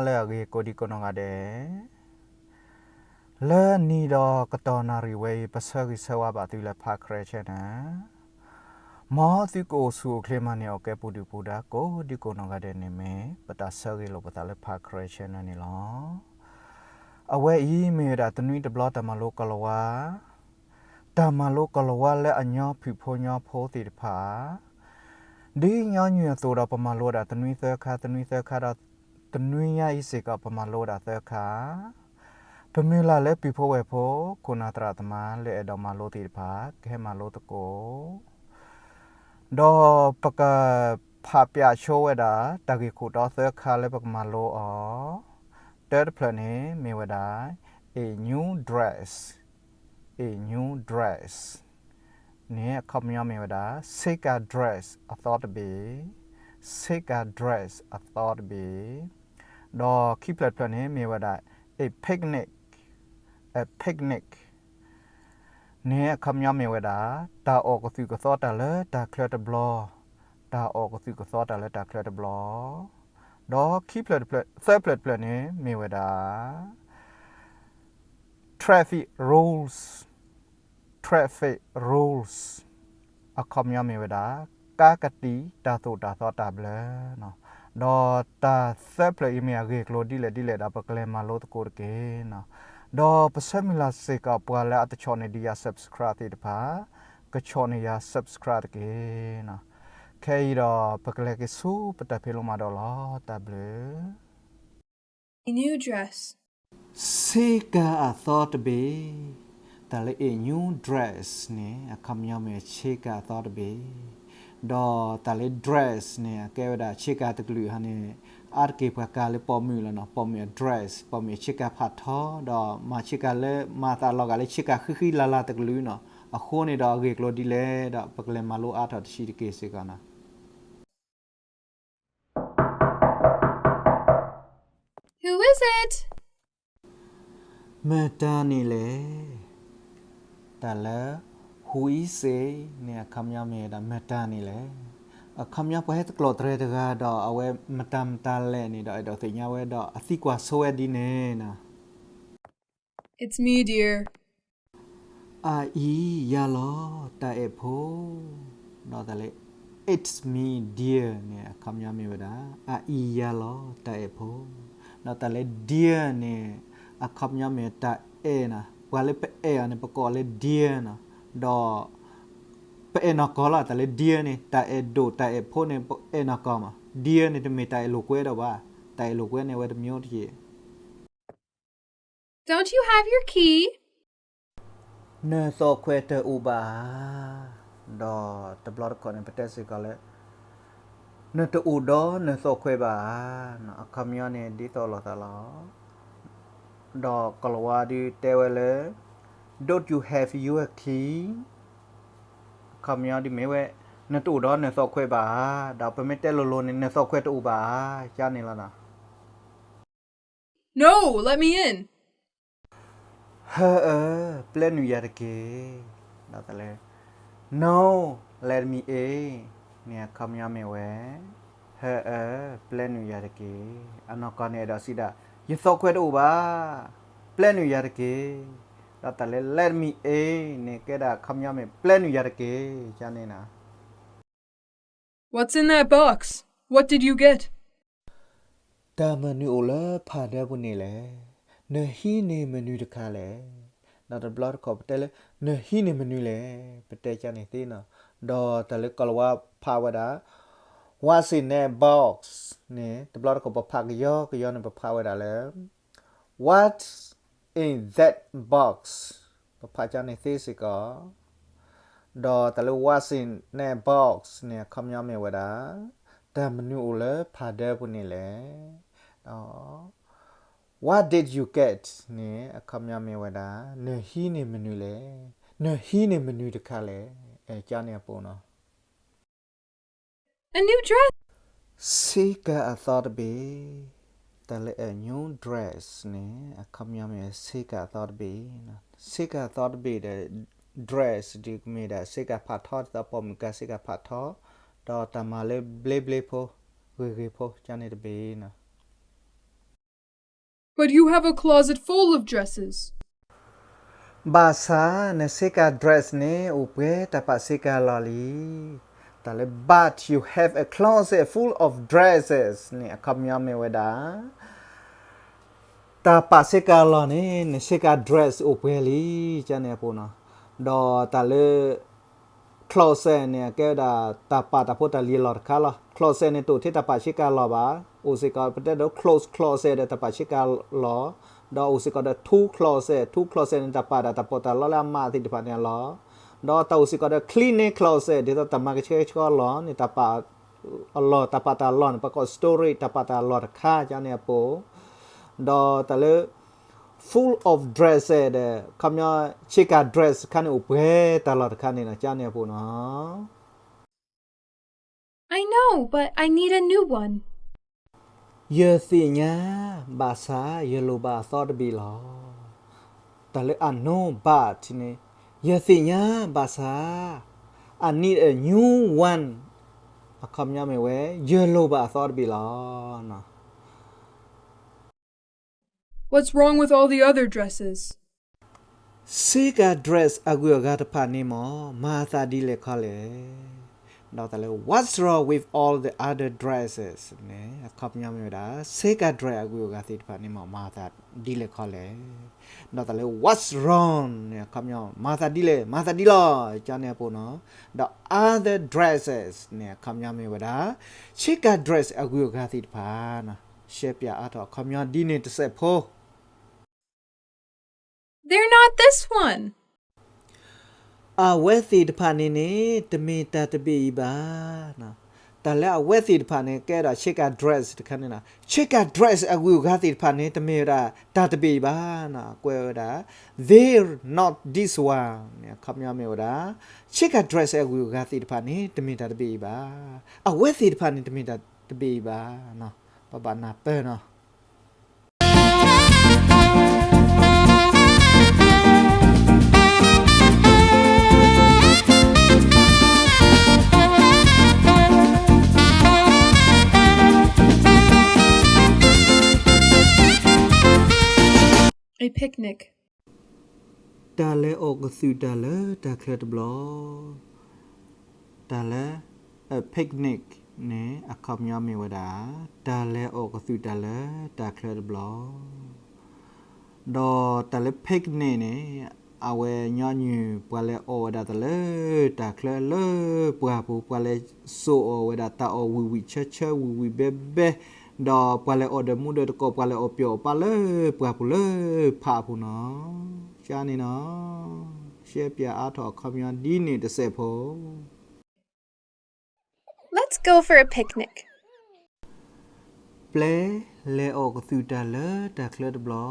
လၢအဂ့ၤကိးဒံကိးနီၢ်ဂၤဒဲး, လၢနံၤဒီးကတီၢ်နၣ်ရံၣ်ဝဲအံၤ ပဆၢဂ့ၤဆၢဝါဘၣ်သုလၢ Packrae Channel, မ်သုကအိၣ်ဆူၣ်အိၣ်ချ့မၤန့ၢ်အီၣ်ကဲပူၤဒုၣ်ပူၤဒါ ကိးဒံကိးနီၢ်ဂၤဒဲးန့ၣ်မ့ၢ် ပတၢ်ဆၢဂ့ၤလိာ်ပသးလၢ Packrae Channel န့ၣ်လီၤ. အဝဲအံၤမ့ၢ်ဝဲဒၣ်တနွံတဘျီတၢ်မၤလိကီၢ်လၤဝါ တၢ်မၤလိကီၢ်လၤဝါလၢအညီဖုၣ်ဖိညီဖိသ့ၣ်တဖၣ်, ဒ်ညီနုၢ်အသိးဒီးပမၤလိဝဲဒၣ်တနွံသၢခါ တနွံသၢခါဒီး တနွံညါအံၤစ့ၢ်ကီး ပမၤလိဝဲဒၣ်သၢခါ, ပမုၢ်လၢ်လၢပုၢ်ဖိဝဲၢ်ဖိ ခိၣ်နၢ်သရၣ်သမါလၢအဲၣ်ဒိးမၤလိသ့ၣ်တဖၣ် ကဟဲမၤလိသကိး ဒီးပကဖးပၠးဆိဝဲဒၣ် တၢ်ဂ့ၢ်ခိၣ်တီသၢခါလၢပကမၤလိအီၤ, တၢတဖျၢၣ်န့ၣ်မ့ၢ်ဝဲဒၣ် a new dress, a new dress န့ၣ် အခီပညီမ့ၢ်ဝဲဒၣ် ဆ့ကၤ dress အသီတဘ့ၣ်, ဆ့ကၤ dress အသီတဘ့ၣ်, ဒီးခံဖျၢၣ်တဖျၢၣ်န့ၣ်မ့ၢ်ဝဲဒၣ် a picnic, a picnic န့ၣ် အခီပညီမ့ၢ်ဝဲဒၣ် တၢ်အီၣ်ကသုၣ်ကသီတၢ်လၢတၢ်ချၢတဘျီ, တၢ်အီၣ်ကသုၣ်ကသီတၢ်လၢတၢ်ချၢတဘျီ, ဒီးခံဖျၢၣ်တဖျၢၣ် သၢဖျၢၣ်တဖျၢၣ်န့ၣ်မ့ၢ်ဝဲဒၣ် traffic rules, traffic rules အခီပညီမ့ၢ်ဝဲဒၣ် ကါကတံာ်တၢ်သိၣ်တၢ်သီတၢ်ဘျၢနီၤ, ဒီးတၢ်သၢဖျၢၣ်အံၤမ့ၢ်အဂ့ၢ်အကျိၤဒ်လဲၣ်ဒ်လဲၣ်ဒီး ပကလဲၤမၤလိသကိးတက့ၢ်နီၤ, ဒီးပဆၢမုၢ်လၢ်စ့ၢ်ကီးပှၤလၢအတဆီၣ်န့ၢ်ဒံးယၤ subscribe သ့ၣ်တဖၣ် ကဆီၣ်န့ၢ်ယၤ subscribe တက့ၢ်နီၤ, ခဲအံၤဒီးပကလဲၤက့ၤဆူပတၢ်ဖံးလိမၤဒိးလီၤ. တၢ်ဘျုး A new dress. ဆ့ကၤအသီတဘ့ၣ်, တၢ်လၢ a new dress န့ၣ် အခီပညီမ့ၢ်ဆ့ကၤအသီတဘ့ၣ်, ဒီးတၢ်လၢ dress န့ၣ် အကဲဝဲဒၣ်ဆ့ကၤတကလုာ်ဟီန့ၣ်, အါတက့ၢ်ပှၤကၤလၢပိာ်မုၣ်လီၤနီၤ, ပိာ်မုၣ်အ dress, ပိာ်မုၣ်အဆ့ကၤဖးထီ, ဒီးမၤဆ့ကၤလၢ မၤသးလီၤဂာ်လၢဆ့ကၤဃံဃံလၤလၤတကလုာ်နီၤ, အဃိန့ၣ်ဒီးအဂ့ၢ်အကျိၤဒ်လဲၣ်ဒီး ပကလဲၤမၤလိအါထီၣ်တဆံးတက့ၢ်စ့ၢ်ကီးနီၤ. Who is it? မတၤန့ၣ်လဲၣ်. တၢ်လၢ who is it န့ၣ် အခီပညီမ့ၢ်ဝဲဒၣ် မတၤန့ၣ်လဲၣ်. အခီပညီပှၤဟဲသကျိးတြဲၤတဂၤဒီး အဝဲမတၤမတၤလဲၣ်န့ၣ်ဒီး အဲၣ်ဒိးသ့ၣ်ညါဝဲဒီး အသံကွၢ်ဆိဝဲဒ်န့ၣ်နီၤ. It's me, dear. အအံၤယၤလီၤ တၢ်အဲၣ်ဖိ, ဒီးတၢ်လၢ It's me, dear န့ၣ် အခီပညီမ့ၢ်ဝဲဒၣ် အအံၤယၤလီၤ တၢ်အဲၣ်ဖိ, ဒီးတၢ်လၢ dear န့ၣ် အခီပညီမ့ၢ်တၢ်အဲၣ်နီၤ, ပှၤလၢပအဲၣ်အီၤန့ၣ် ပကိးအီၤလၢ dear နီၤ, ဒီး ပအဲၣ်နီၢ်ကီၢ်လီၤ. တၢ်လၢ dear န့ၣ် တၢ်အဲၣ်ဒိၣ်တၢ်အဲၣ်ဖိန့ၣ် ပအဲၣ်နီၢ်ကီၢ်မး, dear န့ၣ်တမ့ၢ်တၢ်အဲၣ်လိာ်ကွဲဒီးဘၣ်, တၢ်အဲၣ်လိာ်ကွဲန့ၣ် အဝဲတမံၤတယ့ၢ် Don't you have your key? နသီၣ်ခွဲးတအိၣ်ဘၣ်ဧါ. ဒီးတဘျီတခီၣ်န့ၣ် ပတဲစ့ၢ်ကီးလၢ နတအိၣ်ဒီးနသီၣ်ခွဲးဘၣ်ဧါ. အခီပညီန့ၣ် ဒ်သိးလိာ်သးလီၤ. ဒီးကိၤလၤဝါဒုးတဲဝဲလၢ Don't you have your key? အခီပညီဒုးမ့ၢ်ဝဲ နတအိၣ်ဒီးနသီၣ်ခွဲးဘၣ်ဧါ. ဒီးပမ့ၢ်တဲလိၤလိၤန့ၣ် နသီၣ်ခွဲးတအိၣ်ဘၣ်ဧါ ကန့ၣ်လီၤနီၤ. No, let me in. ဟၢအၢ, ပျဲနုာ်ယၤတက့ၢ်. ဒီးတၢ်လၢ No, let me in န့ၣ် အခီပညီမ့ၢ်ဝဲ ဟၢအၢ, ပျဲနုာ်ယၤတက့ၢ်. အနီၢ်ကီၢ်န့ၣ် အဲၣ်ဒိးစံးဒၣ် ယသီၣ်ခွဲးတအိၣ်ဘၣ်, ပျဲနုာ်ယၤတက့ၢ်. ဒီးတၢ်လၢ Let me in န့ၣ် ကဲဒၣ်အခီပညီမ့ၢ် ပျဲနုာ်ယၤတက့ၢ် ကန့ၣ်နီၤ. What's in that box? What did you get? တၢ်မနုၤအိၣ်လၢဖးဒၢပူၤန့ၣ်လဲၣ်. နဟံးန့ၢ်မနုၤတခါလဲၣ်. ဒီးတဘျီတခီၣ်ပတဲလၢ နဟံးန့ၢ်မနုၤလဲၣ်, ပတဲကန့ၣ်သ့နီၤ. ဒီးတၢ်လၢကိၤလၤဝါဖးဝဲဒၣ် What's in that box န့ၣ် တဘျီတခီၣ်ပဖးကယီကယီန့ၣ် ပဖးဝဲဒၣ်လၢ What's in that box? ပဖးကန့ၣ်သ့စ့ၢ်ကီး. ဒီးတၢ်လၢ What's in that box န့ၣ် အခီပညီမ့ၢ်ဝဲဒၣ် တၢ်မနုၤအိၣ်လၢဖးဒၢပူၤန့ၣ်လဲၣ်. ဒီး What did you get? န့ၣ် အခီပညီမ့ၢ်ဝဲဒၣ် နဟံးန့ၢ်မနုၤလဲၣ်, နဟံးန့ၢ်မနုၤတခါလဲၣ်, ကန့ၣ်အပူၤနီၤ. A new dress. ဆ့ကၤအသီတဘ့ၣ်. တၢ်လၢ a new dress န့ၣ် အခီပညီမ့ၢ်ဆ့ကၤအသီတဘ့ၣ်. ဆ့ကၤအသီတဘ့ၣ်ဒီး dress ဒုးကမ့ၢ်ဒၣ်ဆ့ကၤဖးထီ ဒ်သိးပိာ်မုၣ်ကၤဆ့ကၤဖးထီ, ဒီးတၢ်မၤလၢဘျ့ဘျ့ဖိ, ဂ့ၤဂ့ၤဖိ ကန့ၣ်တဘ့ၣ်နီၤ. But you have a closet full of dresses. ဘၣ်ဆၣ် နဆ့ကၤ dress န့ၣ် အိၣ်ပှဲၤတၢ်ပာ်ဆ့ကၤလီၢ်လံ. တၢ်လၢ but you have a closet full of dresses န့ၣ် အခီပညီမ့ၢ်ဝဲဒၣ် တၢ်ပာ်ဆ့ကၤလီၢ်န့ၣ် နဆ့ကၤ dress အိၣ်ပှဲၤလံ ကန့ၣ်အပူၤနီၤ. ဒီးတၢ်လၢ closet န့ၣ် အကဲဝဲဒၣ် တၢ်ပာ်တၢ်ဖိတၢ်လံၤအလီၢ်တခါလီၤ. closet န့ၣ် တအိၣ်ထဲတၢ်ပာ်ဆ့ကၤလီၢ်ဘၣ်. အိၣ်စ့ၢ်ကီး ပတဲဒိး clothes closet ဒီးတၢ်ပာ်ဆ့ကၤလီၢ်, ဒီးအိၣ်စ့ၢ်ကီးဒီး tool closet, tool closet န့ၣ် တၢ်ပာ်ဒၣ်တၢ်ပီးတၢ်လီလၢအမးသ့ၣ်တဖၣ်န့ၣ်အလီၢ်, ဒီးတၢ်အိၣ်စ့ၢ်ကီးဒီး cleaning closet ဒ်သိးတၢ်မၤကဆှဲကဆှီအလီၢ်န့ၣ် တၢ်ပာ် အလီၢ် တၢ်ပာ်တၢ်လီၢ်န့ၣ် ပကိး storage တၢ်ပာ်တၢ်လီၢ်တခါ ကန့ၣ်အပူၤ, ဒီးတၢ်လၢ full of dresses ဒီး ခီပညီ ဆ့ကၤ dress တခါန့ၣ် အိၣ်ပှဲၤတၢ်လီၢ်တခါန့ၣ်လီၤ ကန့ၣ်အပူၤနီၤ. I know, but I need a new one. ယသ့ၣ်ညါ, ဘၣ်ဆၣ် ယလိၣ်ဘၣ်အသီတဘ့ၣ်လီၤ. တၢ်လၢ I know, but န့ၣ် ယသ့ၣ်ညါ, ဘၣ်ဆၣ် I need a new one အခီပညီမ့ၢ်ဝဲ ယလိၣ်ဘၣ်အသီတဘ့ၣ်လီၤ. What's wrong with all the other dresses? ဆ့ကၤ dress အဂုၤအဂၤတဖၣ်န့ၣ်မ့ၢ် မၤအသးဒ်လဲၣ်ခီလဲၣ်. ဒီးတၢ်လၢ What's wrong with all the other dresses န့ၣ် အခီပညီမ့ၢ်ဝဲဒၣ် ဆ့ကၤ dress အဂုၤအဂၤသ့ၣ်တဖၣ်န့ၣ်မ့ၢ် မၤအသးဒ်လဲၣ်ခီလဲၣ်. ဒီးတၢ်လၢ What's wrong န့ၣ် အခီပညီ မၤသးဒ်လဲၣ်, မၤသးဒ်လီၤ ကန့ၣ်အပူၤနီၤ. ဒီး other dresses န့ၣ် အခီပညီမ့ၢ်ဝဲဒၣ် ဆ့ကၤ dress အဂုၤအဂၤသ့ၣ်တဖၣ်နီၤ. ရှဲပၠးအါထီၣ်အခီပညီဒ်န့ၣ်တစဲးဖိ They're not this one. အဝဲသ့ၣ်တဖၣ်န့ၣ်န့ၣ် တမ့ၢ်တၢ်တဘ့ၣ်အံၤဘၣ်. တၢ်လၢအဝဲသ့ၣ်တဖၣ်န့ၣ် ကဲဒၣ်ဆ့ကၤ dress တခါန့ၣ်လီၤ. ဆ့ကၤ dress အဂုၤအဂၤသ့ၣ်တဖၣ်န့ၣ် တမ့ၢ်ဝဲဒၣ်တၢ်တဘ့ၣ်အံၤဘၣ်. ကွဲးဝဲဒၣ် They're not this one န့ၣ် အခီပညီမ့ၢ်ဝဲဒၣ် ဆ့ကၤ dress အဂုၤအဂၤသ့ၣ်တဖၣ်န့ၣ် တမ့ၢ်တၢ်တဘ့ၣ်အံၤဘၣ်. အဝဲသ့ၣ်တဖၣ်န့ၣ် တမ့ၢ်တၢ်တဘ့ၣ်အံၤဘၣ်. ပဘၣ်နၢ်ပၢၢ်နီၤ. A picnic. တၢ်လဲၤအီၣ်ကသုးတၢ်လၢတၢ်ချၢတဘျီ. တၢ်လၢ a picnic န့ၣ် အခီပညီမ့ၢ်ဝဲဒၣ် တၢ်လဲၤအီၣ်ကသုးတၢ်လၢတၢ်ချၢတဘျီ. ဒီးတၢ်လၢ picnic န့ၣ် အဝဲညီနုၢ် ပှၤလဲၤအီၣ်ဝဲဒၣ်တၢ်လၢတၢ်ချၢလၢပှၢ်ပူၤ, ပှၤလဲၤစိာ်အီၣ်ဝဲဒၣ်တၢ်အီၣ်ဝံၣ်ဝံၣ်ဆၢဆၢ ဝံၣ်ဝံၣ်ဘဲဘဲ, ဒီးပှၤလဲၤအီၣ်ဒီးမူဒီးတကိး, ပှၤလဲၤအီၣ်ပျီအီၣ်ပာ်လၢပှၢ်ပူၤလၢဖးအပူၤနီၤ. ကန့ၣ်နီၤ, ရှဲပၠးအါထီၣ်အခီပညီဒ်န့ၣ်တစဲးဖိ Let's go for a picnic. ပျဲလဲၤအီၣ်ကသုးတၢ်လၢတၢ်ချၢတဘျီ.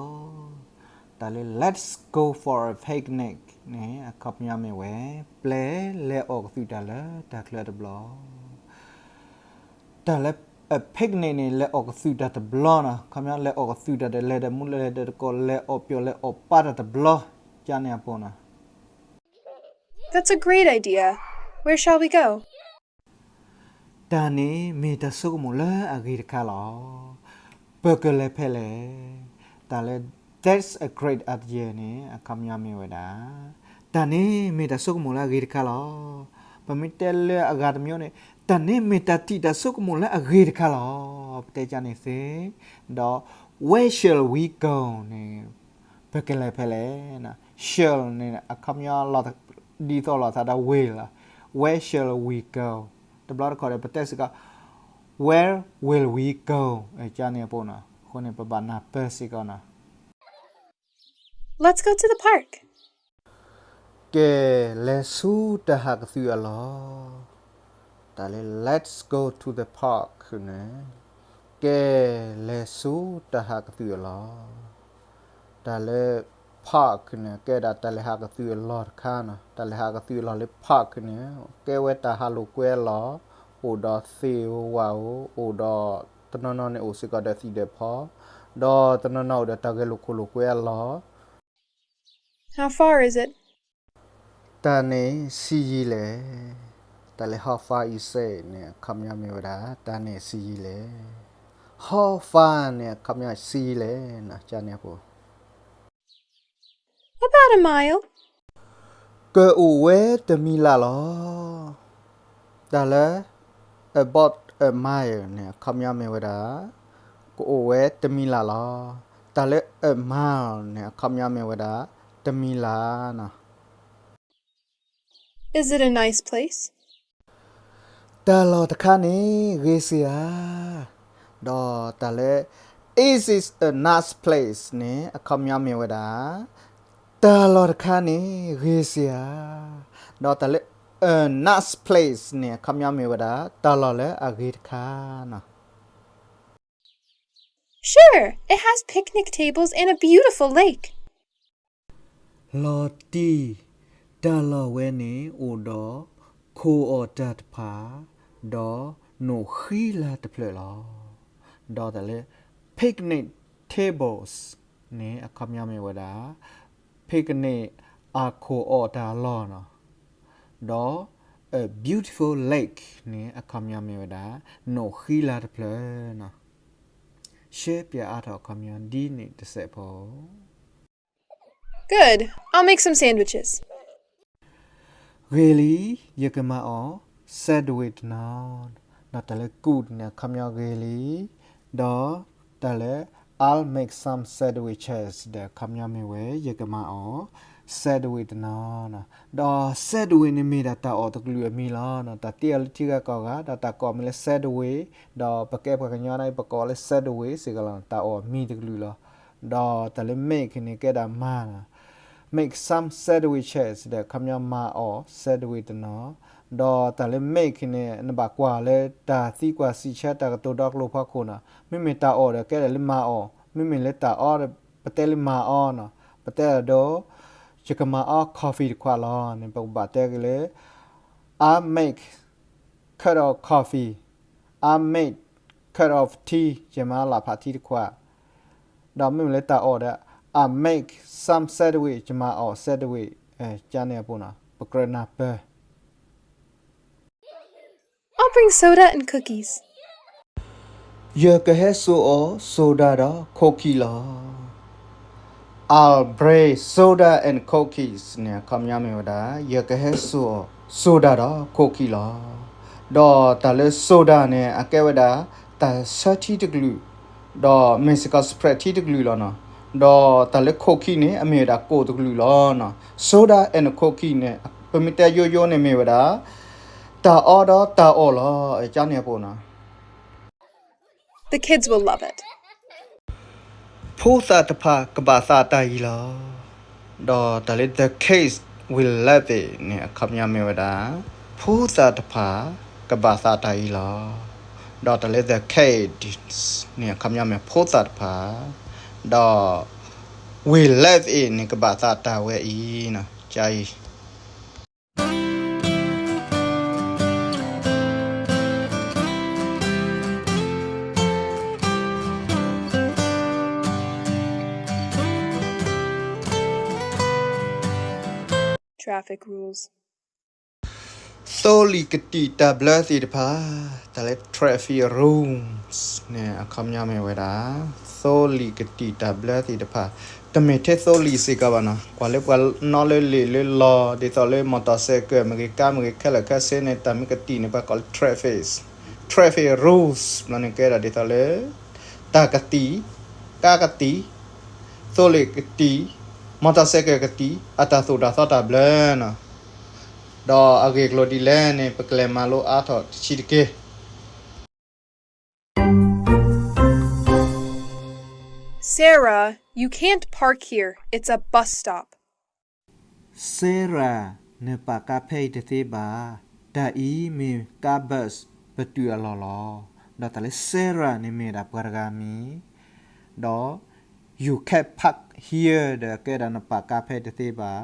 တၢ်လၢ let's go for a picnic န့ၣ် အခီပညီမ့ၢ်ဝဲ ပျဲလဲၤအီၣ်ကသုးတၢ်လၢတၢ်ချၢတဘျီ. တၢ်လၢ a picnic န့ၣ် လဲၤအီၣ်ကသုးတၢ်တဘျီနီၤ, အခီပညီလဲၤအီၣ်ကသုးတၢ်ဒီး လဲၤဒီးမူလဲၤဒီးတကိး, လဲၤအီၣ်ပျီလဲၤအီၣ်ပာ်တၢ်တဘျီ, ကန့ၣ်အပူၤနီၤ. That's a great idea. Where shall we go? တၢ်န့ၣ်မ့ၢ်တၢ်ဆိကမိၣ်လၢအဂ့ၤတခါလီၤ. ပကလဲၤဖဲလဲၣ်. တၢ်လၢ that's a great idea န့ၣ် အခီပညီမ့ၢ်ဝဲဒၣ် တၢ်န့ၣ်မ့ၢ်တၢ်ဆိကမိၣ်လၢအဂ့ၤတခါလီၤ. ပမ့ၢ်တဲလၢအဂၤတမံၤန့ၣ် တၢ်န့ၣ်မ့ၢ်တၢ်ထံၣ်တၢ်ဆိကမိၣ်လၢအဂ့ၤတခါလီၤ. ပတဲကန့ၣ်သ့, ဒီး where shall we go န့ၣ် ပကလဲၤဖဲလဲၣ်. shall န့ၣ် အခီပညီ ဒ်သိးလိာ်သးဒီး will လီၤ. Where shall we go? တဘျီတခီၣ်ဒီး ပတဲစ့ၢ်ကီး Where will we go? ကန့ၣ်အပူၤနီၤ. အဃိန့ၣ် ပဘၣ်နၢ်ပၢၢ်စ့ၢ်ကီးနီၤ. Let's go to the park. ကဲ, လဲၤဆူတၢ်ဟးကသုးအလီၢ်. တၢ်လၢ let's go to the park န့ၣ် ကဲ, လဲၤဆူတၢ်ဟးကသုးအလီၢ်. တၢ်လၢ park န့ၣ် ကဲဒၣ်တၢ်လဲၤဟးကသုးအလီၢ်တခါနီၤ. တၢ်လဲၤဟးကသုးအလီၢ်လၢ park န့ၣ် ကဲဝဲတၢ်ဟးလိာ်ကွဲအလီၢ်, အိၣ်ဒီးသ့ၣ်ဧိၤဝၣ်ဧိၤ, အိၣ်ဒီးတနီၤနီၤန့ၣ်အိၣ်စ့ၢ်ကီးဒီးသံၣ်ဒီးဖီ, ဒီးတနီၤနီၤအိၣ်ဒီးတၢ်ဂဲၤလိာ်ခိၣ်လိာ်ကွဲအလီၢ်. How far is it? တၢ်န့ၣ်ဆံးယံာ်လဲၣ်. တၢ်လၢ how far is it န့ၣ် အခီပညီမ့ၢ်ဝဲဒၣ် တၢ်န့ၣ်ဆံးယံာ်လဲၣ်. How far န့ၣ် အခီပညီဆံးလဲၣ်န့ၣ် ကန့ၣ်အပူၤ About a mile. ကအိၣ်ဝဲတမံၤလၢ်လီၤ. တၢ်လၢ about a mile န့ၣ် အခီပညီမ့ၢ်ဝဲဒၣ် ကအိၣ်ဝဲတမံၤလၢ်လီၤ. တၢ်လၢ a mile န့ၣ် အခီပညီမ့ၢ်ဝဲဒၣ် တမံၤလၢ်န့ၣ် Is it a nice place? တၢ်လီၢ်တခါန့ၣ် ဂ့ၤစ့ၢ်ဧါ. ဒီးတၢ်လၢ Is it a nice place န့ၣ် အခီပညီမ့ၢ်ဝဲဒၣ် တၢ်လီၢ်တခါန့ၣ် ဂ့ၤစ့ၢ်ဧါ. ဒီးတၢ်လၢ a nice place န့ၣ် အခီပညီမ့ၢ်ဝဲဒၣ် တၢ်လီၢ်လၢအဂ့ၤတခါန့ၣ် Sure, it has picnic tables and a beautiful lake. လီၤတံၢ်, တၢ်လီၢ်ဝဲန့ၣ်အိၣ်ဒီး ခိၣ်အီၣ်တၢ်တဖၣ်, ဒီးနိၣ်ဃံလၤတဖျၢၣ်လီၤ. ဒီးတၢ်လၢ picnic tables န့ၣ် အခီပညီမ့ၢ်ဝဲဒၣ် picnic အခိၣ်အီၣ်တၢ်အလီၢ်န့ၣ်, ဒီး a beautiful lake န့ၣ် အခီပညီမ့ၢ်ဝဲဒၣ် နိၣ်ဃံလၤတဖျၢၣ်န့ၣ်. ရှဲပၠးအါထီၣ်အခီပညီဒ်န့ၣ်တစဲးဖိ Good. I'll make some sandwiches. ဂ့ၤလံ, ယကမၤအီၣ် sandwich တနီၤ, ဒီးတၢ်လၢ good န့ၣ် အခီပညီဂ့ၤလံ, ဒီးတၢ်လၢ I'll make some sandwiches ဒီးအခီပညီမ့ၢ်ဝဲ ယကမၤအီၣ် sandwich တနီၤ, ဒီး sandwich န့ၣ်မ့ၢ်ဒၣ်တၢ်အီၣ်တကလုာ်အမံၤလီၤ. တၢ်တ့အီၤလၢထံဂၤကီၢ်ဂၤ, ဒီးတၢ်ကိးမံၤလၢ sandwich, ဒီးပကဲပှၤကညီန့ၣ် ပကိးလၢ sandwich စ့ၢ်ကီးလီၤ, တၢ်အီၣ်မံၤတကလုာ်လီၤ. ဒီးတၢ်လၢ make န့ၣ် ကဲဒၣ်မၤန့ၣ်, make some sandwiches ဒီးအခီပညီမၤအီၣ် sandwich တနီၤ, ဒီးတၢ်လၢ make န့ၣ် နဘၣ်ကွၢ်လၢတၢ်သံကွၢ်စံးဆၢ တၢ်ကတိၤဒီကျိၤဖီခိၣ်န့ၣ်, မ့မ့ၢ်တၢ်အီၣ်ဒီးကဲဒၣ်လၢမၤအီၣ်, မ့မ့ၢ်လၢတၢ်အီဒီး ပတဲလၢမၤအီန့ၣ်, ပတဲဒီး ယကမၤအီ coffee တခွးလီၤန့ၣ် ပကဘၣ်တဲက့ၤလၢ I make cup of coffee, I make cup of tea, ယမၤလၢ်ဖးထံတခွး, ဒီးမ့မ့ၢ်လၢတၢ်အီၣ်ဒီး I make some sandwich, ယမၤအီၣ် sandwich, ကန့ၣ်အပူၤန့ၣ် ပကြၢးနၢ်ပၢၢ် I'll bring soda and cookies. ယကဟဲစိာ်အီၤ soda ဒီး cookie လီၤ. I'll bring soda and cookies န့ၣ် အခီပညီမ့ၢ်ဝဲဒၣ် ယကဟဲစိာ်အီၤ soda ဒီး cookie လီၤ. ဒီးတၢ်လၢ soda န့ၣ် အကဲဝဲဒၣ် တၢ်ဆၢထံတကလုာ်, ဒီးမ့ၢ်စ့ၢ်ကီး Sprite ထံတကလုာ်လီၤန့ၣ်. ဒီးတၢ်လၢ cookie န့ၣ် အမ့ၢ်ဝဲဒၣ်ကိၣ်တကလုာ်လီၤန့ၣ်. Soda and cookie န့ၣ် ပမ့ၢ်တဲယိယိန့ၣ်မ့ၢ်ဝဲဒၣ် တၢ်အီဒီးတၢ်အီၣ်လီၤ. ကန့ၣ်အပူၤန့ၣ် The kids will love it. ဖိသၣ်တဖၣ်ကဘၣ်သးတၢ်အံၤလီၤ. ဒီးတၢ်လၢ the kids will love it န့ၣ် အခီပညီမ့ၢ်ဝဲဒၣ် ဖိသၣ်တဖၣ်ကဘၣ်သးတၢ်အံၤလီၤ. ဒီးတၢ်လၢ the kids န့ၣ် အခီပညီမ့ၢ်ဖိသၣ်တဖၣ်, ဒီး will love it န့ၣ် ကဘၣ်သးတၢ်ဝဲအံၤန့ၣ် ကအံၤ Traffic rules. သိလ့ၣ်ကတံာ်တၢ်ဘျၢသ့ၣ်တဖၣ်, တၢ်လၢ traffic rules န့ၣ် အခီပညီမ့ၢ်ဝဲဒၣ် သိလ့ၣ်ကတံာ်တၢ်ဘျၢသ့ၣ်တဖၣ်, တမ့ၢ်ထဲသိလ့ၣ်စ့ၢ်ကီးဘၣ်န့ၣ်, ကွၢ်လၢပှၤနီၣ်လၢလ့ၣ်လၢလီၢ် ဒ်သိးလၢ မီၣ်တီၢ်စဲးကၢၣ်မ့ၢ်ဂ့ၤ ကါမ့ၢ်ဂ့ၤ ခဲလၢာ်ခဲဆ့န့ၣ် တၢ်မ့ၢ်ကတံာ်န့ၣ် ပှၤကိးလၢ traffic, traffic rules ဘျီန့ၣ်ကဲဒၣ်ဒ်သိးလၢ တၢ်ကတံာ်, ကါကတံာ်, သိလ့ၣ်ကတံာ်, မီၣ်တီၢ်စဲးကၢၣ်ကတံာ် အတၢ်သိၣ်တၢ်သီတၢ်ဘျၢန့ၣ်, ဒီးအဂ့ၢ်အကျိၤဒ်လဲၣ်န့ၣ် ပကလဲၤမၤလိအါထီၣ်တဆံးတက့ၢ်. Sarah, you can't park here. It's a bus stop. Sarah, နပာ်ကါဖဲအံၤတသ့ဘၣ်. တၢ်အံၤမ့ၢ်ကါ bus ပတုာ်အလီၢ်လီၤ. ဒီးတၢ်လၢ Sarah န့ၣ်မ့ၢ်ဒၣ်ပှၤတဂၤမံၤ, ဒီး you can't park here ဒီးကဲဒၣ်နပာ်ကါဖဲအံၤတသ့ဘၣ်.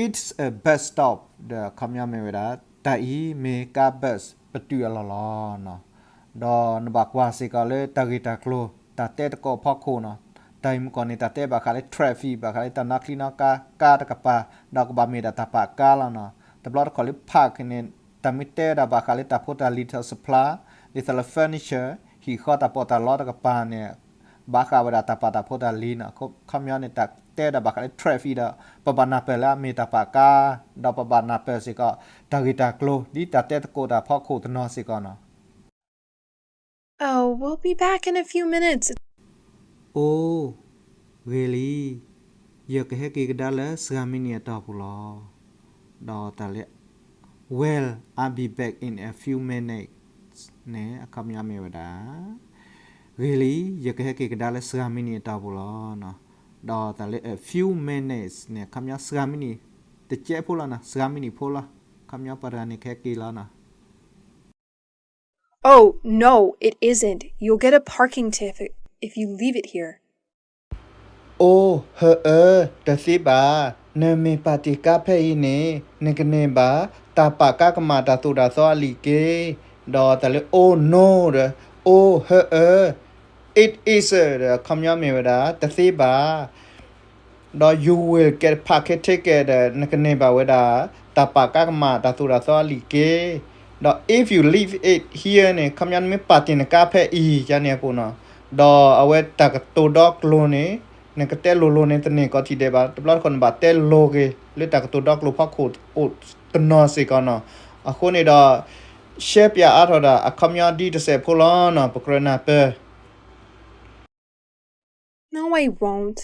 It's a bus stop ဒီးအခီပညီမ့ၢ်ဝဲဒၣ် တၢ်အံၤမ့ၢ်ကါ bus ပတုာ်အလီၢ်လီၤ. ဒီးနဘၣ်ကွၢ်စ့ၢ်ကီးလၢတၢ်ဂ့ၢ်တၢ်ကျိၤ တၢ်တဲတကိးဖီခိၣ်န့ၣ်, တၢ်အံၤမ့ၢ်ကီၢ်န့ၣ် တၢ်တဲဘၣ်ဃးလၢ traffic ဘၣ်ဃးလၢတၢ်နီၣ်ချံနီၣ်ကါ ကါတကပၤ, ဒီးကဘၣ်မ့ၢ်ဒၣ်တၢ်ပာ်ကါလီၤန့ၣ်. တဘျီတခီၣ်လၢ park န့ၣ် တၢ်မ့ၢ်တဲဒၣ်ဘၣ်ဃးလၢတၢ်ဖိတၢ်လံၤ တၢ် supply ဒ်သိးလၢ furniture, ဟံၣ်ဃီတၢ်ပီးတၢ်လီတကပၤန့ၣ် ဘၣ်ဃးဝဲဒၣ်တၢ်ပာ်တၢ်ဖိတၢ်လံၤနီၤ. အခီပညီန့ၣ် တၢ်တဲဝဲဒၣ်ဘၣ်ဃးလၢ traffic ဒီး ပဘၣ်နၢ်ပၢၢ်လၢအမ့ၢ်တၢ်ပာ်ကါ, ဒီးပဘၣ်နၢ်ပၢၢ်စ့ၢ်ကီး တၢ်ဂ့ၢ်တၢ်ကျိၤ ဒ်တၢ်တဲသကိးတၢ်ဖီခိၣ်တနီၤစ့ၢ်ကီးနီၤ. Oh, we'll be back in a few minutes. အိ, ဂ့ၤလံ, ယကဟဲက့ၤကဒါလၢစှၤမံးနံးအတီၢ်ပူၤလီၤ. ဒီးတၢ်လၢ Well, I'll be back in a few minutes န့ၣ် အခီပညီမ့ၢ်ဝဲဒၣ် ဂ့ၤလံ, ယကဟဲက့ၤကဒါလၢစှၤမံးနံးအတီၢ်ပူၤလီၤ. ဒီးတၢ်လၢ a few minutes န့ၣ် အခီပညီစှၤမံးနံးတကဲးဖိလီၤနီၤ, စှၤမံးနံးဖိလီၤ. အခီပညီပှၤတဂၤန့ၣ်ကဟဲက့ၤလီၤနီၤ. Oh, no, it isn't. You'll get a parking ticket if you leave it here. အိ, ဟၢအၢ, တသ့ဘၣ်. နမ့ၢ်ပာ်တ့ၢ်ကါဖဲအံၤန့ၣ် နကန့ၢ်ဘၣ် တၢ်ပာ်ကါကမၣ်တၢ်သိၣ်တၢ်သီအလံာ်က့. ဒီးတၢ်လၢ oh no ဒီး အိ, ဟၢအၢ, it isn't ဒီး အခီပညီမ့ၢ်ဝဲဒၣ် တသ့ဘၣ်. ဒီး you will get parking ticket ဒီး နကန့ၢ်ဘၣ်ဝဲဒၣ် တၢ်ပာ်ကါကမၣ်တၢ်သိၣ်တၢ်သီအလံာ်က့. ဒီး if you leave it here န့ၣ် အခီပညီနမ့ၢ်ပာ်တ့ၢ်နကါဖဲအံၤ ယၤန့ၣ်အပူၤနီၤ. ဒီးအဝဲတၢ်ကတိၤဒီကျိၤန့ၣ် နကတဲလိၤလိၤန့ၣ် တန့ၢ်ကီးထံၣ်ဒဲးဘၣ်. တဘျီတခီၣ်နဘၣ်တဲလိၤက့ၤ လၢတၢ်ကတိၤဒီကျိၤဖီခိၣ်အိၣ်တနီၤစ့ၢ်ကီးနီၤ. အဃိန့ၣ်ဒီး ရှဲပၠးအါထီၣ်ဒၣ် အခီပညီဒ်တစဲးဖိလီၤနီၤ, ပကြၢးနၢ်ပၢၢ်. No, I won't.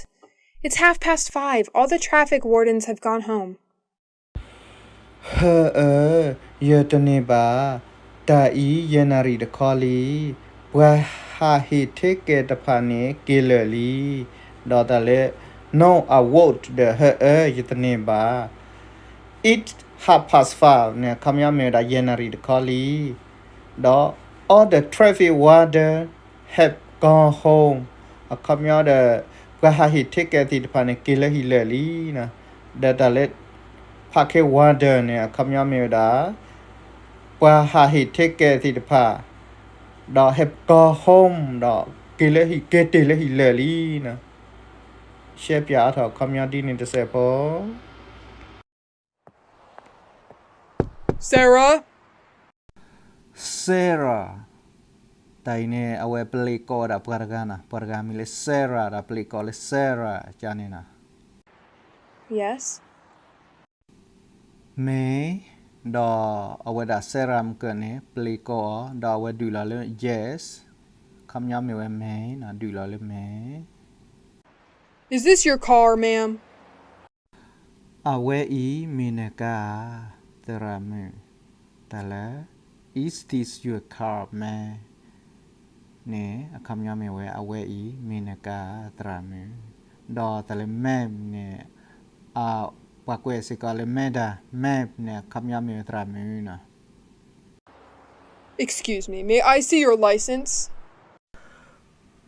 It's half past five. All the traffic wardens have gone home. ဟၢအၢ, ယတန့ၢ်ဘၣ်. တၢ်အံၤယဲၢ်နၣ်ရံၣ်တခီလံ. ပှၤဟးဟ့ၣ် ticket တဖၣ်န့ၣ် က့ၤလၢာ်လံ. ဒီးတၢ်လၢ no, I won't ဒီး ဟၢအၢ, ယတန့ၢ်ဘၣ်. It's half past five န့ၣ် အခီပညီမ့ၢ်ဝဲဒၣ် ယဲၢ်နၣ်ရံၣ်တခီလံ. ဒီး all the traffic warden have gone home အခီပညီဒီး ပှၤဟးဟ့ၣ် ticket သ့ၣ်တဖၣ်န့ၣ် က့ၤလၢဟံၣ်လၢာ်လံနီၤ. ဒီးတၢ်လၢ parking warden န့ၣ် အခီပညီမ့ၢ်ဝဲဒၣ် ပှၤဟးဟ့ၣ် ticket သ့ၣ်တဖၣ် ဒီး have gone home ဒီး က့ၤလၢဟံၣ် က့ၤတ့ၢ်လၢဟံၣ်လၢာ်လံနီၤ. ရှဲပၠးအါထီၣ်အခီပညီဒ်န့ၣ်တစဲးဖိ Sarah. Sarah. တၢ်အံၤန့ၣ် အဝဲပျ့ၤကိးဝဲဒၣ်ပှၤတဂၤနီၤ, ပှၤတဂၤမံၤလၢ Sarah ဒီးပျ့ၤကိးလၢ Sarah ကန့ၣ်နီၤ. Yes. မ့ၢ်, ဒီးအဝဲဒၣ် Sarah မုၢ်ကၢၢ်န့ၣ် ပျ့ၤကိးအီၤ ဒီးအဝဲဒုးလီၤလၢ yes, အခီပညီမ့ၢ်ဝဲမ့ၢ်နီၤ, ဒုးလီၤလၢမ့ၢ် Is this your car, ma'am? အဝဲအံၤမ့ၢ်နကါဧါ, သရၣ်မုၣ်. တၢ်လၢ Is this your car, ma'am? န့ၣ် အခီပညီမ့ၢ်ဝဲ အဝဲအံၤမ့ၢ်နကါဧါ သရၣ်မုၣ်. ဒီးတၢ်လၢ ma'am န့ၣ် ပှၤကွဲးစ့ၢ်ကီးလၢ madam, ma'am န့ၣ် အခီပညီမ့ၢ်ဝဲသရၣ်မုၣ်နီၤ. Excuse me, may I see your license?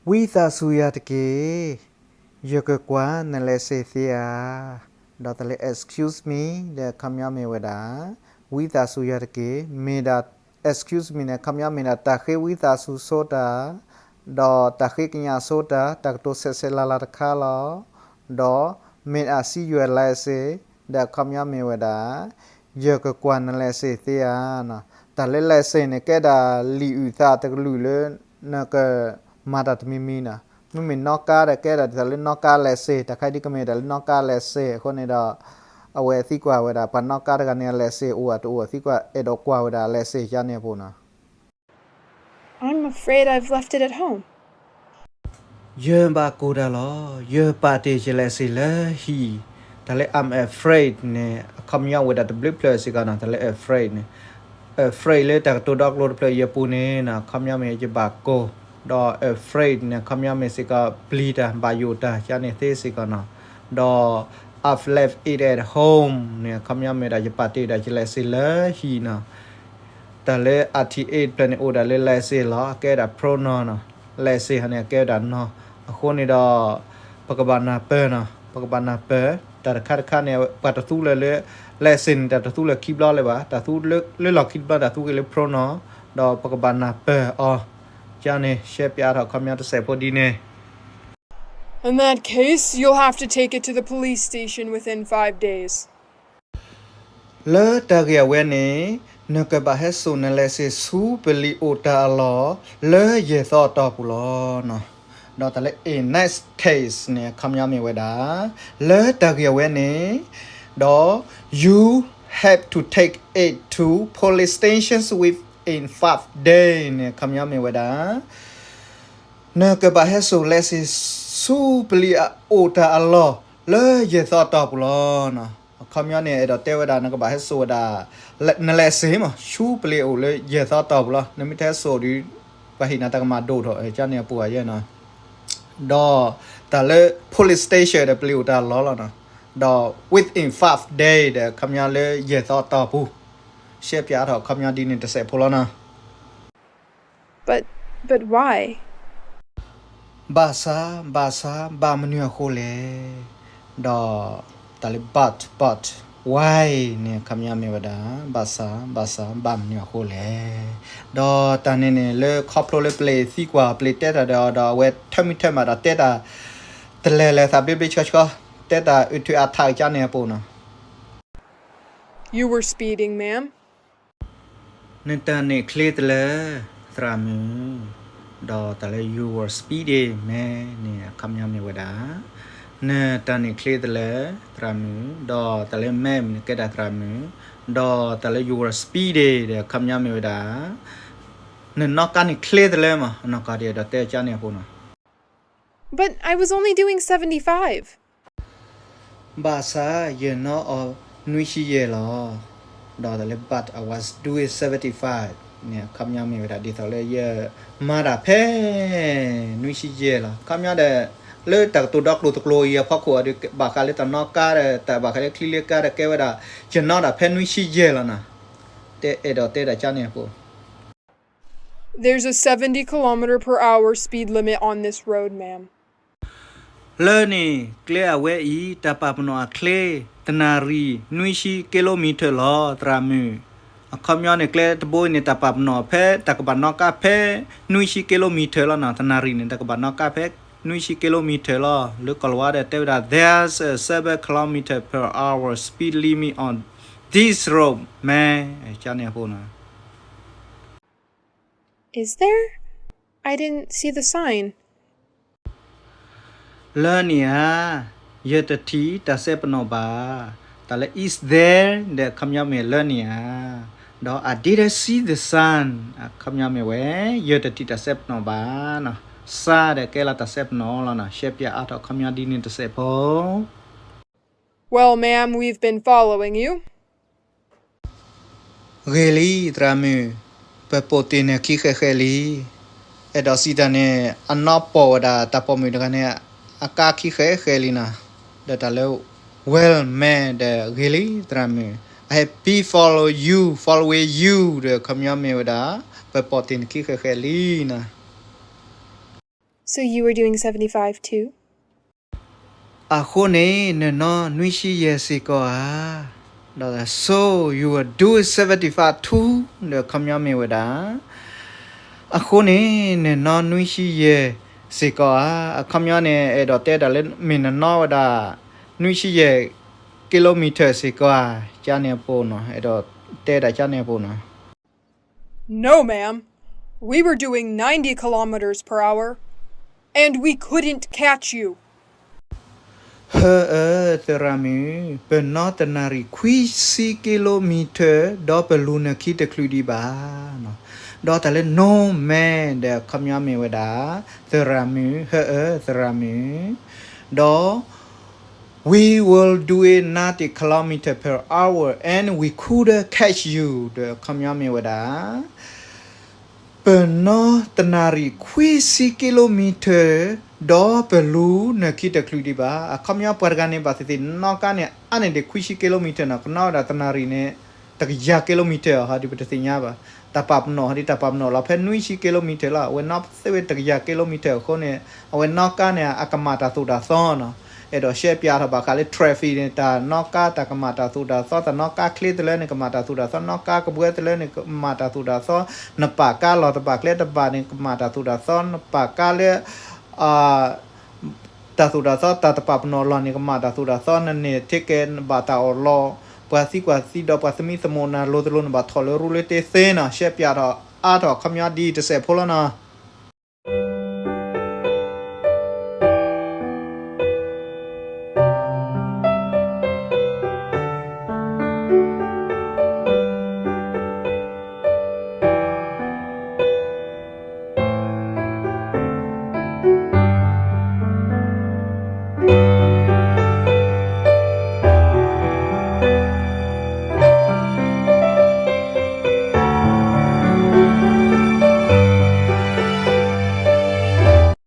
ဝံသးစူၤယၤတက့ၢ်, ယကကွၢ်န license သ့ဧါ. ဒီးတၢ်လၢ excuse me ဒီးအခီပညီမ့ၢ်ဝဲဒၣ် ဝံသးစူၤယၤတက့ၢ်, မ့ၢ်ဒၣ် excuse me န့ၣ် အခီပညီမ့ၢ်ဒၣ်တၢ်ဃ့ဝံသးစူၤဆိတၢ်, ဒီးတၢ်ဃ့ကညးဆိတၢ်, တၢ်ကတိၤဆဲးဆဲးလၤလၤတခါလီၤ. ဒီး may I see your license ဒီးအခီပညီမ့ၢ်ဝဲဒၣ် ယကကွၢ်န license သ့ဧါနီၤ. တၢ်လၢ license န့ၣ် ကဲဒၣ်လံာ်အုၣ်သးတကလုာ်လၢ နကမၤတၢ်တမံၤမံၤနီၤ. မ့မ့ၢ်နီၣ်ကါဒီး ကဲဒၣ်ဒ်သိးလၢနီၣ်ကါ license, တၢ်ခါဒ်ကမ့ၢ်ဒၣ်လၢနီၣ်ကါ license အဃိန့ၣ်ဒီး အဝဲသံကွၢ်ဝဲဒၣ် ပှၤနီၣ်ကါတဂၤန့ၣ် အ license အိၣ်ဧါတအိၣ်, သံကွၢ်အဲၣ်ဒိးကွၢ်ဝဲဒၣ်အ license ယါန့ၣ်အပူၤနီၤ. I'm afraid I've left it at home. ယဘၣ်ကိၢ်တၢ်လီၤ, ယပာ်တ့ၢ်ယ license လၢဟံၣ်. တၢ်လၢ I'm afraid န့ၣ် အခီပညီအိၣ်ဝဲဒၣ်တဘျုးဖျၢၣ်စ့ၢ်ကီးနီၤ, တၢ်လၢ afraid န့ၣ် afraid လၢတၢ်ကတိၤဒီကျိၤတဖျၢၣ်အံၤအပူၤန့ၣ်နီၤ, အခီပညီမ့ၢ်ယဘၣ်ကိၢ်, ဒီး afraid န့ၣ် အခီပညီမ့ၢ်စ့ၢ်ကီးပျံၤတၢ် ဘၣ်ယိၣ်တၢ် ယါန့ၣ်သ့စ့ၢ်ကီးနီၤ. ဒီး I've left it at home န့ၣ် အခီပညီမ့ၢ်ဒၣ်ယပာ်တ့ၢ်ဒၣ်ယ license လၢဟံၣ်နီၤ. တၢ်လၢ အထံၣ် it ဖျၢၣ်န့ၣ် အိၣ်ဒၣ်လၢ license လီၤ, ကဲဒၣ် pronoun နီၤ. license ဟီန့ၣ် အကဲဝဲဒၣ် noun. အဃိန့ၣ်ဒီး ပကဘၣ်နၢ်ပၢၢ်နီၤ, ပကဘၣ်နၢ်ပၢၢ် တၢ်တခါတခါန့ၣ် ပှၤတသူလၢၤလၢ license န့ၣ် တၢ်တသူလၢၤခံဘျီလၢၤဘၣ်, တၢ်သူလၢလီၢ်ခံတဘျီ တၢ်သူက့ၤလၢ pronoun ဒီးပကဘၣ်နၢ်ပၢၢ်အီၤ. ယါန့ၣ် ရှဲပၠးထီၣ်အခီပညီတစဲးဖိဒ်န့ၣ်. In that case, you'll have to take it to the police station within five days. လၢတၢ်ဂ့ၢ်အဝဲန့ၣ် နကဘၣ်ဟဲစိာ်န license ဆူပလံၤအိၣ်တၢ်အလီၢ် လၢယဲၢ်သီအတီၢ်ပူၤလီၤ. ဒီးတၢ်လၢ in that case န့ၣ် အခီပညီမ့ၢ်ဝဲဒၣ် လၢတၢ်ဂ့ၢ်အဝဲန့ၣ် ဒီး you have to take it to police stations within five day န့ၣ် အခီပညီမ့ၢ်ဝဲဒၣ် နကဘၣ်ဟဲစိာ် license ဆူပလံၤအိၣ်တၢ်အလီၢ် လၢယဲၢ်သီအတီၢ်ပူၤလီၤ. အခီပညီန့ၣ် အဲၣ်ဒိးတဲဝဲဒၣ် နကဘၣ်ဟဲစိာ်ဝဲဒၣ် န license မး ဆူပလံၤအိၣ်လၢယဲၢ်သီအတီၢ်ပူၤလီၤ. နမ့ၢ်တဟဲစိာ်ဒီး ပှၤဟ့ၣ်နၤတၢ်ကမၣ်ဒိၣ်ထီၣ် ကန့ၣ်အပူၤအယဲၢ်နီၤ. ဒီးတၢ်လၢ police station ဒီးပလံၤအိၣ်တၢ်အလီၢ်လီၤနီၤ. ဒီး within five day ဒီးအခီပညီလၢယဲၢ်သီအတီၢ်ပူၤ ရှဲပၠးအါထီၣ်အခီပညီဒ်န့ၣ်တစဲးဖိလီၤနီၤ. But, but why? ဘၣ်ဆၣ်, ဘၣ်ဆၣ်, ဘၣ်မနုၤအဃိလဲၣ်. ဒီးတၢ်လၢ but, but, why န့ၣ် အခီပညီမ့ၢ်ဝဲဒၣ် ဘၣ်ဆၣ်, ဘၣ်ဆၣ်, ဘၣ်မနုၤအဃိလဲၣ်. ဒီးတၢ်န့ၣ်န့ၣ် လၢခီဖျိလၢပျဲၢ်သံကွၢ် ပျဲၢ်တဲတၢ်ဒီးအီၤဒီး အဝဲထၢမုၢ်ထၢမးဒီးတဲတၢ် တလဲၤလဲၤသးဘျ့ဘျ့ဆှီဆှီ, တဲတၢ်အုးထုးအါထးကန့ၣ်အပူၤနီၤ. You were speeding, ma'am. နတၢ်န့ၣ်ချ့တလၢ သရၣ်မုၣ်, ဒီးတၢ်လၢ you were speeding, ma'am န့ၣ် အခီပညီမ့ၢ်ဝဲဒၣ် နတၢ်န့ၣ်ချ့တလၢ သရၣ်မုၣ်, ဒီးတၢ်လၢ ma'am န့ၣ် ကဲဒၣ်သရၣ်မုၣ်, ဒီးတၢ်လၢ you were speeding ဒီး အခီပညီမ့ၢ်ဝဲဒၣ် နနီၣ်ကါန့ၣ်ချ့တလၢမး, အနီၢ်ကီၢ်ဒ်ဒီးတဲကန့ၣ်အပူၤနီၤ. But I was only doing seventy-five. ဘၣ်ဆၣ်ယနီၣ်အီၤနွံဆံယဲၢ်လီၤ. ဒီးတၢ်လၢ but I was doing seventy-five န့ၣ် အခီပညီမ့ၢ်ဝဲဒၣ် ဒ်သိးလၢယမၤတၢ်ဖဲ နွံဆံယဲၢ်လီၤ. အခီပညီဒီး လၢတၢ်ကတိၤဒီကျိၤသကျိၤအံၤအဖီခိၣ်ဒီး ဘၣ်ဃးလၢတၢ်နီၣ်ကါဒီး တၢ်ဘၣ်ဃးလၢချံလၢကါဒီး ကဲဝဲဒၣ် ယနီၣ်တၢ်ဖဲနွံဆံယဲၢ်လီၤနီၤ. တဲအဲၣ်ဒိးတဲဒၣ်ကန့ၣ်အပူၤ There's a seventy kilometer per hour speed limit on this road, ma'am. လၢန့ၣ် ကျဲအဝဲအံၤ တၢ်ပာ်ပနီၣ်အချ့ တနၣ်ရံၣ် နွံဆံ kilometer လီၤ သရၣ်မုၣ်. အခီပညီန့ၣ် ကျဲတဘိအံၤန့ၣ် တၢ်ပာ်ပနီၣ်ဖဲ တၢ်ကဘၣ်နီၣ်ကါဖဲ နွံဆံ kilometer လီၤနီၤ. တနၣ်ရံၣ်န့ၣ် တၢ်ကဘၣ်နီၣ်ကါဖဲ နွံဆံ kilometer လီၤ. လၢကီၢ်လၤဝါဒီးတဲဝဲဒၣ် There's a seven kilometer per hour speed limit on this road, ma'am. ကန့ၣ်အပူၤနီၤ. Is there? I didn't see the sign. လၢန့ၣ်ဧါ, ယတထံၣ်တၢ်စဲပနီၣ်ဘၣ်. တၢ်လၢ is there ဒီးအခီပညီမ့ၢ်လၢန့ၣ်ဧါ. ဒီး I didn't see the sign အခီပညီမ့ၢ်ဝဲ ယတထံၣ်တၢ်စဲပနီၣ်ဘၣ်နီၤ. စါဒီးကဲလီၤတၢ်စဲပနီၣ်လီၤနီၤ. ရှဲပၠးအါထီၣ်အခီပညီဒ်န့ၣ်တစဲးဖိ Well, ma'am, we've been following you. ဂ့ၤလံ သရၣ်မုၣ်, ပပိာ်တ့ၢ်နခံဃဲးဃဲးလံ. အဲၣ်ဒိးစံးတၢ်န့ၣ် အနီၢ်ပိာ်ဝဲဒၣ်တၢ်ပိာ်မုၣ်တဂၤန့ၣ် အကါခံဃဲးဃဲးလံနီၤ. ဒီးတၢ်လၢ well မ့ၢ်ဒီးဂ့ၤလံ သရၣ်မုၣ်, I have been follow you, following you ဒီးအခီပညီမ့ၢ်ဝဲဒၣ် ပပိာ်တ့ၢ်နခံဃဲးဃဲးလံနီၤ. So you were doing seventy-five too? အဃိန့ၣ် နနီၣ်နွံဆံယဲၢ်စ့ၢ်ကီးဧါ. ဒီး so you were doing seventy-five too ဒီးအခီပညီမ့ၢ်ဝဲဒၣ် အဃိန့ၣ် နနီၣ်နွံဆံယဲၢ်စ့ၢ်ကီးဧါ. အခီပညီန့ၣ် အဲၣ်ဒိးတဲဒၣ်လၢ မ့ၢ်နနီၣ်ဝဲဒၣ် နွံဆံယဲၢ် kilometer စ့ၢ်ကီးဧါ ကန့ၣ်အပူၤနီၤ. အဲၣ်ဒိးတဲဒၣ်ကန့ၣ်အပူၤနီၤ. No, ma'am. We were doing ninety kilometers per hour, and we couldn't catch you. ဟၢအၢ သရၣ်မုၣ်, ပနီၣ်တနၣ်ရံၣ်ခွံဆံ kilometer ဒီးပလူၤနခံတချုးဒံးဘၣ်. ဒီးတၢ်လၢ no ma'am ဒီးအခီပညီမ့ၢ်ဝဲဒၣ် သရၣ်မုၣ်, ဟၢအၢ သရၣ်မုၣ်, ဒီး we were doing ninety kilometer per hour and we couldn't catch you ဒီးအခီပညီမ့ၢ်ဝဲဒၣ် ပနီၣ်တနၣ်ရံၣ်ခွံဆံ kilometer ဒီးပလူၤနခံတချုးဒံးဘၣ်. အခီပညီပှၤတဂၤန့ၣ် ဘၣ်သ့ၣ်သ့ၣ်နီၣ်ကါန့ၣ် အါန့ၢ်ဒံးခွံဆံ kilometer နီၤ, ကနီၣ်ဝဲဒၣ်တနၣ်ရံၣ်န့ၣ် တကယၤ kilometer ဟီဒ်ပတသ့ၣ်ညါဘၣ်. တၢ်ပာ်ပနီၣ်ဟီဒ်တၢ်ပာ်ပနီၣ်လီၤ ဖဲနွံဆံ kilometer လီၤ. အဝဲနီၣ်သ့ဝဲတကယၤ kilometer အဃိန့ၣ် အဝဲနီၣ်ကါန့ၣ် အကမၣ်တၢ်သိၣ်တၢ်သီနီၤ. အဲၣ်ဒိးရှဲပၠးထီၣ်ဘၣ်ဃးလၢ traffic န့ၣ် တၢ်နီၣ်ကါတၢ်ကမၣ်တၢ်သိၣ်တၢ်သီ, တၢ်နီၣ်ကါချ့တလၢန့ၣ် ကမၣ်တၢ်သိၣ်တၢ်သီ, နီၣ်ကါကဘှဲတလၢန့ၣ် ကမၣ်တၢ်သိၣ်တၢ်သီ, နပာ်ကါလီၤတဘၣ်ကျဲတဘၣ်န့ၣ် ကမၣ်တၢ်သိၣ်တၢ်သီ, နပာ်ကါလၢ တၢ်သိၣ်တၢ်သီ တၢ်တပာ်ပနီၣ်လီၢ်န့ၣ် ကမၣ်တၢ်သိၣ်တၢ်သီ, နန့ၢ် ticket နဘၣ်တၢ်အီၣ်လီၤ ပှၤသံကွၢ်သံဒိးပှၤသမံသမိးနၤလိၤတလိၤန့ၣ် ဘၣ်ထီၣ်လၢရူလၢတ့သ့နီၤ, ရှဲပၠးထီၣ်အါထီၣ်ခီပညီဒ်တစဲးဖိလီၤနီၤ.